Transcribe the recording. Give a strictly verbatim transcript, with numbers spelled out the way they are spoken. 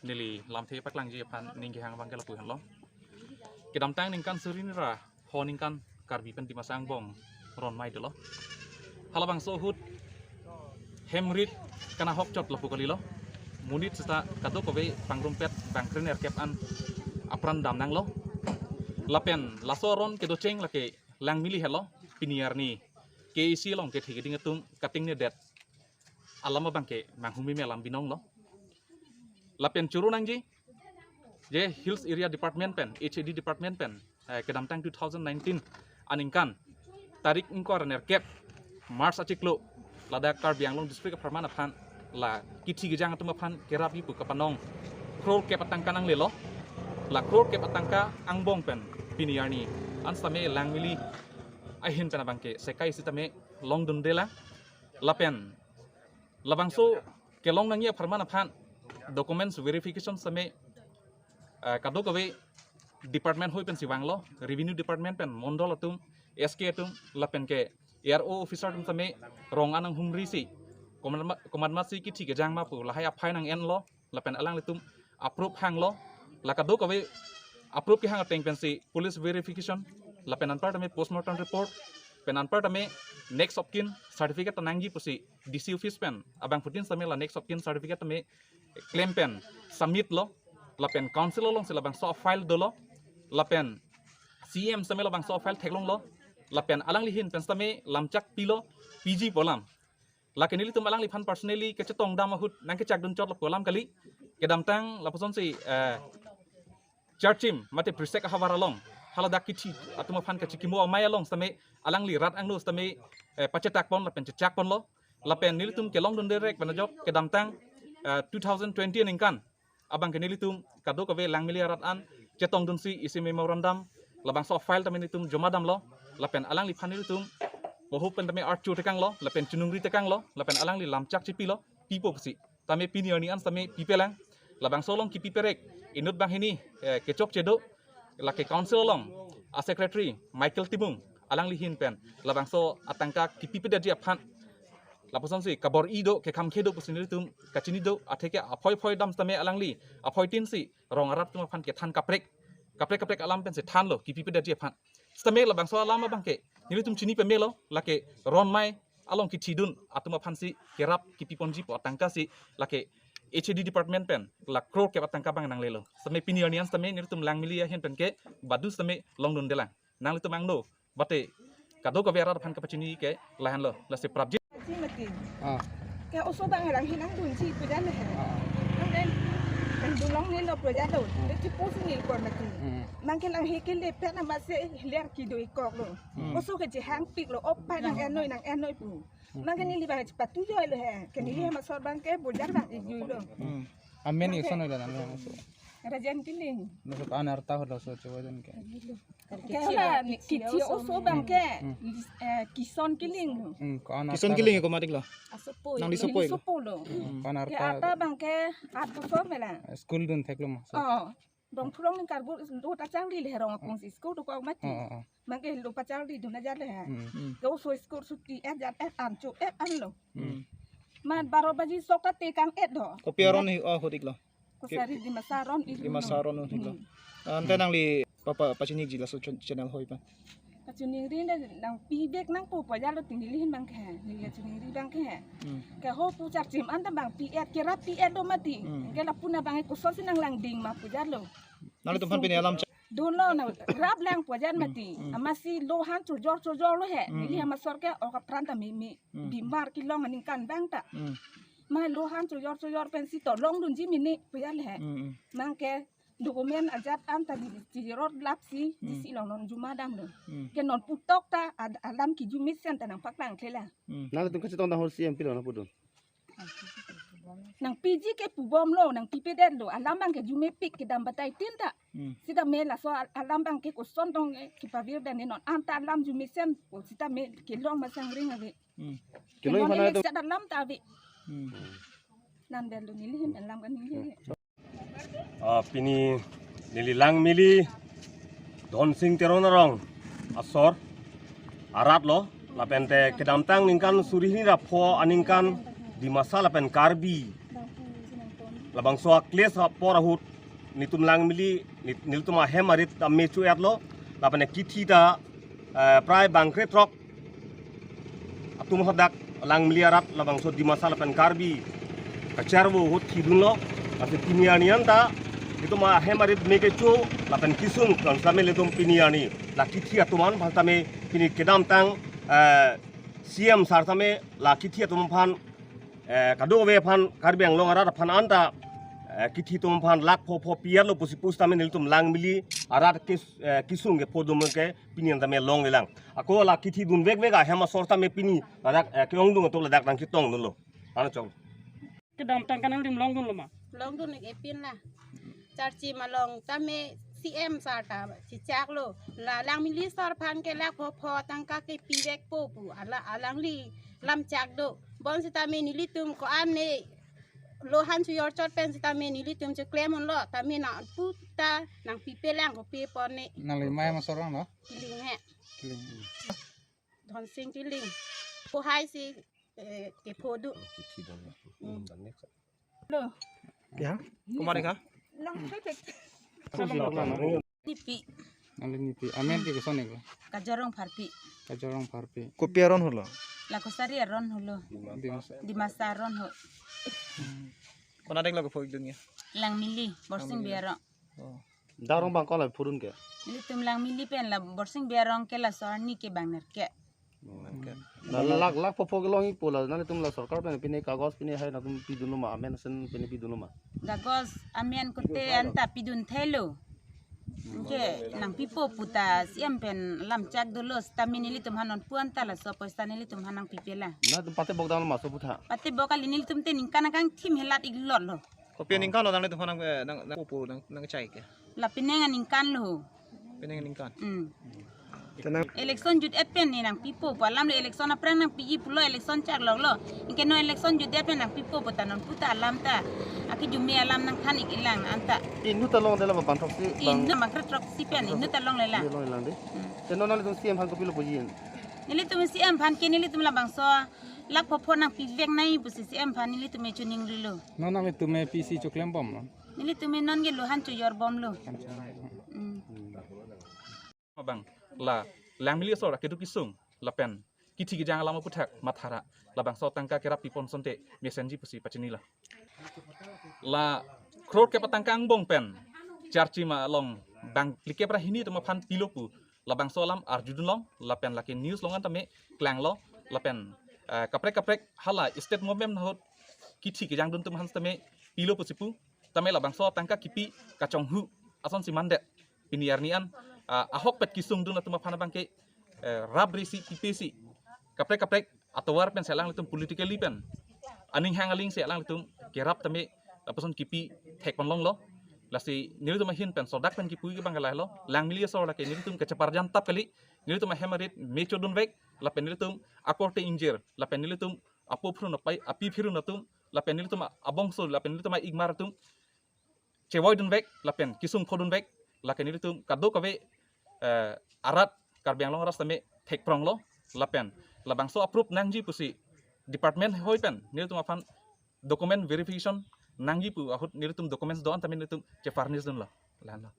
neli lamthe paklangji aphan ning kehang abang ke lapu henlo. Kedamtang ningkan suri hini ra pho aningkan Karbi pen Dimasa angbong ron mai dolo. Halabangso ahut hem rit kanahok chot lapu kalilo. Monit seta kadokave pangrumpet bangkrenerkep an apran damnanglo. Lapen laso aron kedocheng lake Langmili helo, pini arni K A A C along kethe keding atum katingnedet alam abang ke manghumeme alam binonglo. Lapen choro nangji, je Hills Area Department pen, H A D Department pen, eh, kedamtang two thousand nineteen aningkan tarik ingkoi ra nerkep March achiklo, ladak Karbi Anglong District apharman aphan la kithi kejang atum aphan kerapji pu kapanong crore kep atangka nanglelo. La crore kep atangka angbong pen pini arni an sitame Langmili ahin pen abang ke sekai sitame longdundelang. Lapen labangso kelong nangji apharman aphan documents verification sitame, eh, kadokave department hoi pensi vanglo, revenue department pen mondol atum, S K atum, lapen ke A R O officer atum sitame rong an nanghumrisi komat ma, komat masi kithi kejang ma pu lahai aphai nang-enlo. Lapen alanglitum approve hanglo. La kadokave approve kehang ateng pensi police verification, lapen anparta me postmortem report, pen anparta me next of kin certificate ta nangji pusi D C office pen abangphutin sitame la next of kin certificate tame klem pen submit lo. Lapen council alongsi labangso file dolo. Lapen C M sitame labangso file theklonglo. Lapen alangli ahin pen sitame lamchak pilo, piji pu alam. Lake nelitum alangliphan personally kachetong dam ahut nangkechakdun chot lapu alam kali. Kedamtang lapusonsi, eh, Charchim mate Prisek ahavar along haladak kithi atum aphan kachikimo amei along sitame alangli rat angno sitame, eh, pachetakpon lapen chechakponlo. Lapen nelitum kelongdunde rek pen ajok kedamtang, eh, two thousand twenty aningkan abang ke nelitum kadokave Langmili arat an chetongdunsi isi memorandum labangso file tame nelitum joma damlo. Lapen alangliphan nelitum poho pen tame archo tekanglo, lapen chunungri tekanglo, lapen alangli lamchak chipilo, pipo pusi. Tame pini arni an sitame pipelang. Labangso along kipipe rek inut banghini, eh, kechokche do, lake council along a secretary Michael Timung alangli ahin pen labangso atangka kipipedetji aphan lapusonsi kabor-i do, kekhamkhe do pusi nelitum kachini do. Atheke aphoi phoi dam sitame alangli aphoitinsi rong arat atum aphan kethan kaprek, kaprek kaprek alam pensi thanlo kipipedetji aphan. Sitame labangso alam abang ke nelitum chini pamelo, lake ron mai along kithidun atum aphansi kerap kipiponji pu atangkasi lake H A D department pen la crore kep atangka abang nanglelo. Sitame pini arni an sitame nelitum Langmili ahin pen ke badu sitame longdundelang. Nanglitum angno mate kadokave arat aphan kapachini ke lahenlo, lasi prapjin. Ji mati. Ah. Ke oso abang langhin nangdunji pu jale he. Ah. Nang den nangdun longnelo pu jalo. Hmm. Ke chipus ni kor mati. Hmm. Nang ke langhe kele pen amatsi ler kedo-ik koklo. Hmm. Oso ke chehangpiklo, opai nang-ennoi, nang-ennoi pu. Hmm. Nang ke neli abang chepatu joilo he. Ke neli, hmm, amasor abang ke bojar abang ik joilo. Hmm. Amen, nang ke ison oilo nang amasor. Rajen Killing. Laso ko-an arta holo, so choba jon ke. Ke hala ni kithi oso abang ke, hmm, eh, Kison Killing. Hmm, ko-an Kison arta Killing holo. Ko matik lo? Asopoi. Nangli sopoi lo? Sopoi lo. Hmm, ko-an ke arta arta holo? Abang ke aat bosor mela. School dun theklo ma? Oh. Dong thurong ning karbur lo ta charli le rong akong si school dokok mati. Oh, oh, oh. Abang ke lo pacharlidun ajat le ha. Hmm. Hmm. Ke oso school suti ajat et an cho et an lo. Hmm. Ma baro baji sok ta tekang et do. Kopi aron hi, oh, ahut iklo? Kosari Dimasa aron iklo. Dimasa aron iklo. Hmm. Ante nangli papa pachiniji laso channel, channel hoi pa. Kachiningri le nangpi bek nangpo pu jalo ti neli ahin abang ke. Neli kachiningri abang ke. Hmm. Ke ho pu Charchim anta abang pi-et, kerap pi-et do mati. Hmm. Ke lapu na abang ke kosonsi nanglangding ma pu jalo. Nanglitum aphan pini alam cha- Dunlo na rap lang pu jat mati. Hmm. Amatsi lo han chojor chojor lo he. Hmm. Neli amasor ke ok apran ta meme. Hmm. Bimar kelong aningkan abang ta. Hmm. Ma lo han chojor chojor pensi to longdunji mene pu jale he. Hmm, hmm. Abang ke document ajat anta di, di rot lapsi, hmm, D C along non joma damlo. Hmm. Ke non putok ta ad-, alam kijumesen ta nangpaklangkle la. Hmm. Nangtum kachetong dam ahut C M pilo nangpudun? Nangpiji ke pubomlo, nangpipedetlo, alam abang ke jumepik kedam batai tin ta. Hmm. Sitame laso al-, alam abang ke koson tong, eh, kepavir dan non anta alam jumesen, o sitame kelong masang ring ave. Hmm. Kelong kelong mana neli tu? Sat alam ta ave. Hmm. Nang dan lo neli hin alam kan neli. Ah, pini neli Langmili Dhonsing Teron arong asor arat lo, lapen te kedamtang ningkan suri hini ra pho aningkan Dimasa lapen Karbi Labangso a-clash apor ahut nelitum Langmili, nel-, nelitum ahem arit ta me cho-etlo, lapen kithi ta, eh, prai bangkre throk atum hadak Langmili arat labangso Dimasa lapen Karbi kacharvo ahut thidunlo. Lasi pini arni an ta nelitum ahem arit me kecho lapen kesung konsame nelitum pini arni la kithi atum aphan tame pini kedamtang, eh, C M sir tame la kithi atum aphan, eh, kadokave aphan Karbi Anglong arat aphan anta, eh, kithi atum aphan lakh pho pho pi-etlo pusi pusitame nelitum Langmili arat kes-, eh, kesung kephodun ke pini anta me longlelang. Ako la kithi dunvekvek ahem asor tame pini ladak, eh, ke-ongdung atum ladak nangchetongdunlo. Ano chong. Kedamtang kanangdim longdunlo ma? Longdun ik epin la. Charchim along tame C M sir ta chechaklo. La Langmili asor aphan ke lakh pho pho tangka kepivekpo pu. Ala alangli lamchak do. Bonsitame nelitum ko-an ne lohan chojor chot pen sitame nelitum cheklem unlo. Tame nangpu ta nangpipelang, kopi apot ne. Nangli mai ma asor lo? Kiling he. Kiling. Dhonsing Kiling. Kohai si, eh, kephodu. Hmm. Hello. Ya. Kumari ka? Nipi. Nangli nipi. Amen ke koson iklo? Kajorong Pharpi. Kajorong Pharpi. Kopi aron holo? La Kosari aron holo. Dimasa. Dimasa aron ho. Konat deng lo kepho ikdun ya? Langmili, Borsing Langmili. Biaro. Oh. Dak arong bang ko la phodun ke? Nelitum Langmili pen la Borsing Biaro ke laso arni ke bang nerkep. Nerkep. La lakh, lakh pho pho kelong ikpo la, nangtum la sorkar pen pine kagos pine hai nangtum pidunlo ma, amen sen pine pidunlo ma? Kagos amen kote anta pidun thelo. Anke nangpipo pu ta C M pen lamchak dolo, sitame nelitum aphan nonpu anta laso poisa nelitum aphan nangpipelang. Nangtum patebok damlo ma so aphuthak? Patebok kali, nelitum te ningkan akangthim helat iklotlo. Kopi aningkan lo nanglitum aphan nang, eh, nang, nangpo, nang, nangchai ke? La penang aningkan lo. Penang aningkan. Hmm. Tenang. Election jut-et pen ne nangpipo pu alam lo, election aphrang nangpiji pulo, election chak lok lo. Anke non election jut-et pen nangpipo pu ta nonpu ta alam ta. Akejome alam nangthan ik-elang anta. Inut ta longledet la bang throksi bang. Inut bangkre throksi pen, inut ta longlelang. Longlelang de. Hmm. Te non nanglitum C M aphan kopilo puji? Nelitum C M aphan ke nelitum labangso lakh pho pho nangpivek nai pusi C M aphan nelitum me choningrilo. Non nanglitum me pisi choklembomlo? Nelitum me non ke lohan chojorbomlo. Hmm. Abang la Langmili asor akedo kesung lapen kithi kejang alam aphuthak mathara labangso tangka kerap pipon asonte mesenji pusi pachinilo. La crore kep atangka angbong pen Charchim along bang phlikep ra hini atum aphan pilo pu labangso alam arjudunlong lapen lake news along an tame klanglo lapen, eh, kaprek kaprek hala state movement ahut kithi kejangdun atum aphan tame pilo pusi pu tame labangso tangka kipi kachonghu asonsi mandet pini arni an, ah, ahokpet kesungdun atum aphan abang ke, eh, rap resi kipi si kaprek kaprek atovar pen si alanglitum politically pen aning hang aling si alanglitum kerap tame lapuson kipi thekponlonglo. Lasi nelitum ahin pen sodak pen kipu ke bang ke lahelo, Langmili asor lake nelitum kacheparjam tap kali, nelitum ahem arit me chodunvek lapen nelitum akorte ingjir lapen nelitum apo phirun apai api phirun atum lapen nelitum abongso lapen nelitum a-ikmar atum chevoidunvek lapen kesung phodunvek, lake nelitum kadokave, eh, arat Karbi Anglong arat tame thekpronglo lapen labangso approve nangji pusi department hoi pen nelitum aphan document verification nangji pu ahut nelitum documents do-an tame nelitum che-furnish dunlo. Lahenlo.